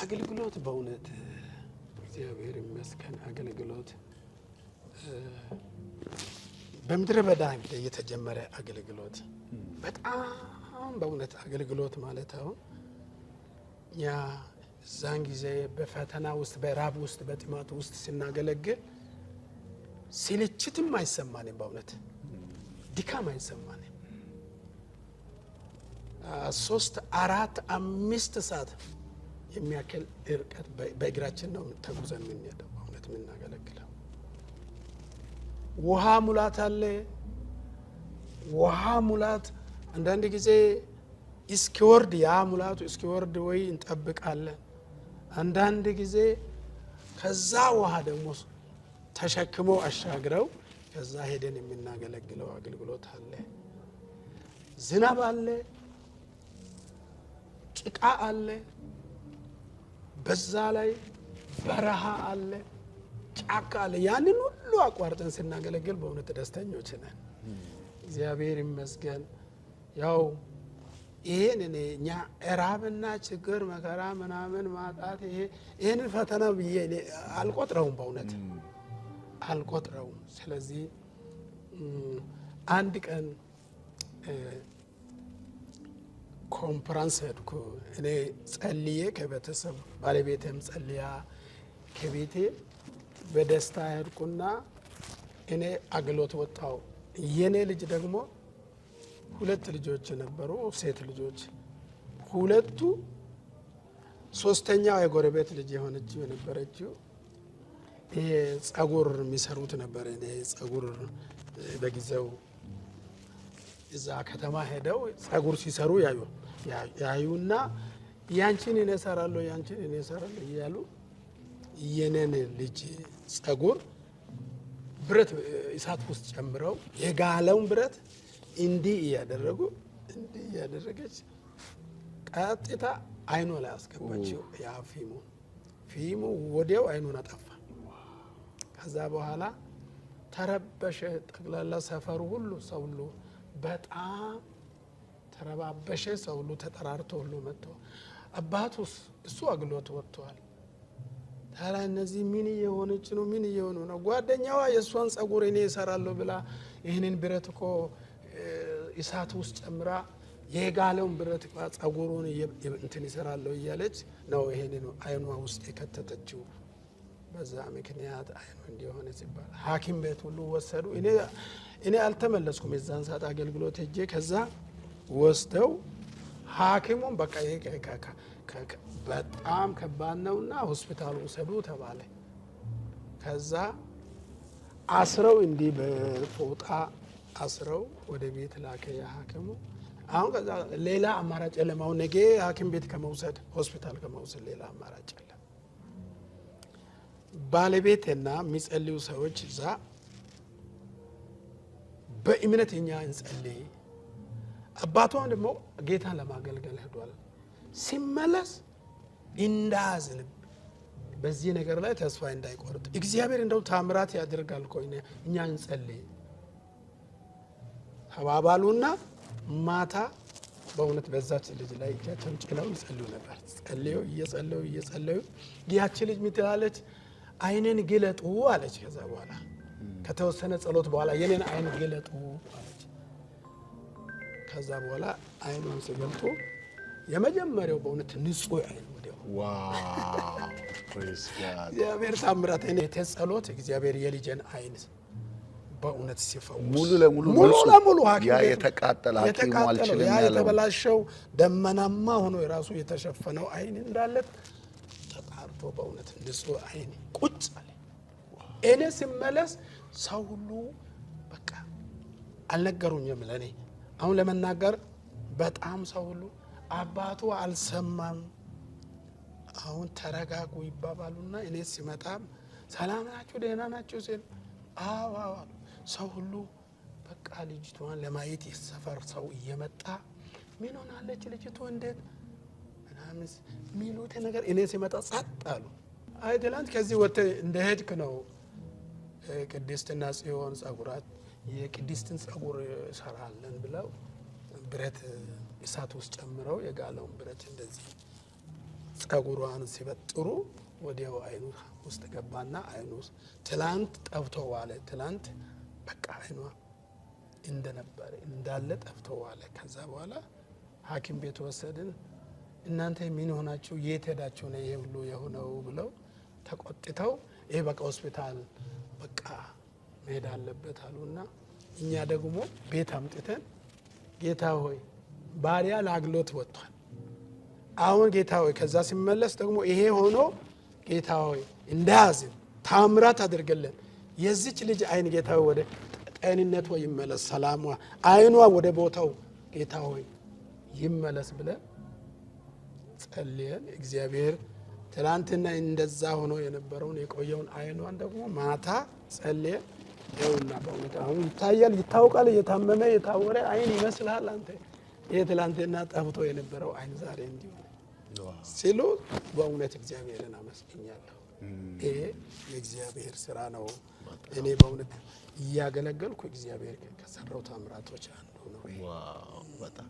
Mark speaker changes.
Speaker 1: አገልግሎት በእውነት እግዚአብሔር ይመስገን። አገልግሎት በምድረ በዳ እንግዲህ የተጀመረ አገልግሎት በጣም በእውነት አገልግሎት ማለት አሁን እኛ እዛን ጊዜ በፈተና ውስጥ፣ በራብ ውስጥ፣ በጥማት ውስጥ ስናገለግል ስልችትም አይሰማንም። በእውነት ድካም አይሰማንም። 3፣ 4፣ 5 ሰዓት የሚያክል እርቀት በእግራችን ነው ተጉዘን የምንሄደው። በእውነት የምናገለግለው ውሃ ሙላት አለ። ውሃ ሙላት አንዳንድ ጊዜ እስኪወርድ፣ ያ ሙላቱ እስኪወርድ ወይ እንጠብቃለን። አንዳንድ ጊዜ ከዛ ውሃ ደግሞ ተሸክሞ አሻግረው ከዛ ሄደን የምናገለግለው አገልግሎት አለ። ዝናብ አለ፣ ጭቃ አለ፣ በዛ ላይ በረሃ አለ፣ ጫካ አለ። ያንን ሁሉ አቋርጠን ስናገለግል በእውነት ደስተኞች ነን። እግዚአብሔር ይመስገን። ያው ይሄን እኔ እኛ እራብና ችግር መከራ ምናምን ማጣት ይሄንን ፈተና ብዬ እኔ አልቆጥረውም፣ በእውነት አልቆጥረውም። ስለዚህ አንድ ቀን ኮንፈረንስ ሄድኩ። እኔ ጸልዬ ከቤተሰብ፣ ባለቤቴም ጸልያ ከቤቴ በደስታ ሄድኩና እኔ አገልግሎት ወጣው። የኔ ልጅ ደግሞ 2 ልጆች ነበሩ፣ ሴት ልጆች ሁለቱ። ሶስተኛው የጎረቤት ልጅ የሆነችው የነበረችው ይሄ ጸጉር የሚሰሩት ነበር። እኔ ጸጉር በጊዜው እዛ ከተማ ሄደው ጸጉር ሲሰሩ ያዩና ያንቺን እኔ እሰራለሁ፣ ያንቺን እኔ እሰራለሁ እያሉ የኔን ልጅ ጸጉር ብረት እሳት ውስጥ ጨምረው የጋለውን ብረት እንዲህ እያደረጉ እንዲህ እያደረገች ቀጥታ አይኗ ላይ አስገባችው። ያ ፊሙ ወዲያው አይኑን አጠፋ። ከዛ በኋላ ተረበሸ። ጠቅላላ ሰፈሩ ሁሉ ሰው ሁሉ በጣም ተረባበሸ። ሰው ሁሉ ተጠራርቶ ሁሉ መጥቶ አባቱስ እሱ አግሎት ወጥቷል። ታዲያ እነዚህ ምን እየሆነች ነው? ምን እየሆኑ ነው? ጓደኛዋ የእሷን ጸጉር እኔ እሰራለሁ ብላ ይህንን ብረት እኮ እሳት ውስጥ ጨምራ የጋለውን ብረት ጸጉሩን እንትን ይሰራለሁ እያለች ነው ይሄንን አይኗ ውስጥ የከተተችው። በዛ ምክንያት አይኑ እንዲሆነ ሲባል ሐኪም ቤት ሁሉ ወሰዱ። እኔ አልተመለስኩም። የዛን ሰዓት አገልግሎት ሄጄ ከዛ ወስደው ሐኪሙን በቃ ይሄ በጣም ከባድ ነውና ሆስፒታል ውሰዱ ተባለ። ከዛ አስረው እንዲህ በፎጣ አስረው ወደ ቤት ላከ ያ ሐኪሙ። አሁን ከዛ ሌላ አማራጭ የለም። አሁን ነገ ሐኪም ቤት ከመውሰድ፣ ሆስፒታል ከመውሰድ ሌላ አማራጭ የለም። ባለቤቴና የሚጸልዩ ሰዎች እዛ በእምነት እኛ እንጸልይ፣ አባቷም ደግሞ ጌታን ለማገልገል ሄዷል። ሲመለስ እንዳያዝንብ፣ በዚህ ነገር ላይ ተስፋ እንዳይቆርጥ፣ እግዚአብሔር እንደው ታምራት ያደርጋል እኮ፣ እኛ እንጸልይ ተባባሉና ማታ በእውነት በዛች ልጅ ላይ እጃቸውን ጭነው ይጸልዩ ነበር። ጸልዩ እየጸለዩ እየጸለዩ ያቺ ልጅ ምን ትላለች? አይኔን ግለጡ አለች። ከዛ በኋላ ከተወሰነ ጸሎት በኋላ የኔን አይን ግለጡ አለች። ከዛ በኋላ አይኗን ሲገልጡ የመጀመሪያው በእውነት ንጹህ አይን ወዲያው።
Speaker 2: Wow, praise God.
Speaker 1: እግዚአብሔር ታምራት እኔ ጸሎት እግዚአብሔር የልጄን አይን በእውነት ሲፈውስ
Speaker 2: ሙሉ ለሙሉ
Speaker 1: ሙሉ
Speaker 2: ንጹህ።
Speaker 1: ለሙሉ ሐኪም
Speaker 2: ያ
Speaker 1: ቤት
Speaker 2: የተቃጠለ ሐኪሙ
Speaker 1: የተቃጠለው
Speaker 2: አልችልም
Speaker 1: ያ
Speaker 2: ያለው።
Speaker 1: የተበላሸው ደመናማ ሆኖ የራሱ የተሸፈነው አይን እንዳለ ተጣርቶ በእውነት ንጹህ አይን ቁጭ አለ። እኔ ስመለስ ሰው ሁሉ በቃ አልነገሩኝም። ለእኔ አሁን ለመናገር በጣም ሰው ሁሉ አባቱ አልሰማም። አሁን ተረጋጉ ይባባሉና እኔ ሲመጣ ሰላም ናችሁ ደህና ናችሁ ሲል አዎ አዎ አሉ። ሰው ሁሉ በቃ ልጅቷን ለማየት የሰፈር ሰው እየመጣ ምን ሆናለች ልጅቱ እንዴት ምናምን የሚሉት ነገር እኔ ሲመጣ ጸጥ አሉ። አይ ትላንት ከዚህ ወጥተህ እንደሄድክ ነው ቅድስትና ጽዮን ጸጉራት የቅድስትን ጸጉር እሰራለን ብለው ብረት እሳት ውስጥ ጨምረው የጋለውን ብረት እንደዚህ ጸጉሯን ሲበጥሩ ወዲያው አይኑ ውስጥ ገባና አይኑ ትላንት ጠፍቶ ዋለ። ትላንት በቃ አይኗ እንደነበረ እንዳለ ጠፍቶ ዋለ። ከዛ በኋላ ሐኪም ቤት ወሰድን። እናንተ ምን ሆናችሁ የት ሄዳችሁ ነው ይሄ ሁሉ የሆነው ብለው ተቆጥተው ይሄ በቃ ሆስፒታል በቃ መሄድ አለበት አሉና እኛ ደግሞ ቤት አምጥተን ጌታ ሆይ ባሪያ ለአገልግሎት ወጥቷል። አሁን ጌታ ሆይ ከዛ ሲመለስ ደግሞ ይሄ ሆኖ ጌታ ሆይ እንዳያዝን ታምራት አድርገልን የዚች ልጅ አይን ጌታ ሆይ ወደ ጤንነቷ ይመለስ፣ ሰላሟ አይኗ ወደ ቦታው ጌታ ሆይ ይመለስ ብለን ጸልየን እግዚአብሔር ትላንትና እንደዛ ሆኖ የነበረውን የቆየውን አይኗን ደግሞ ማታ ጸልየን ይኸውና በእውነት አሁን ይታያል፣ ይታወቃል። የታመመ የታወረ አይን ይመስልሃል አንተ። ይህ ትላንትና ጠፍቶ የነበረው አይን ዛሬ እንዲሁ ሲሉ በእውነት እግዚአብሔርን አመስግኛለሁ። ይሄ የእግዚአብሔር ስራ ነው። እኔ በእውነት እያገለገልኩ እግዚአብሔር ከሰራው ታምራቶች አንዱ ነው።
Speaker 2: Wow፣ በጣም።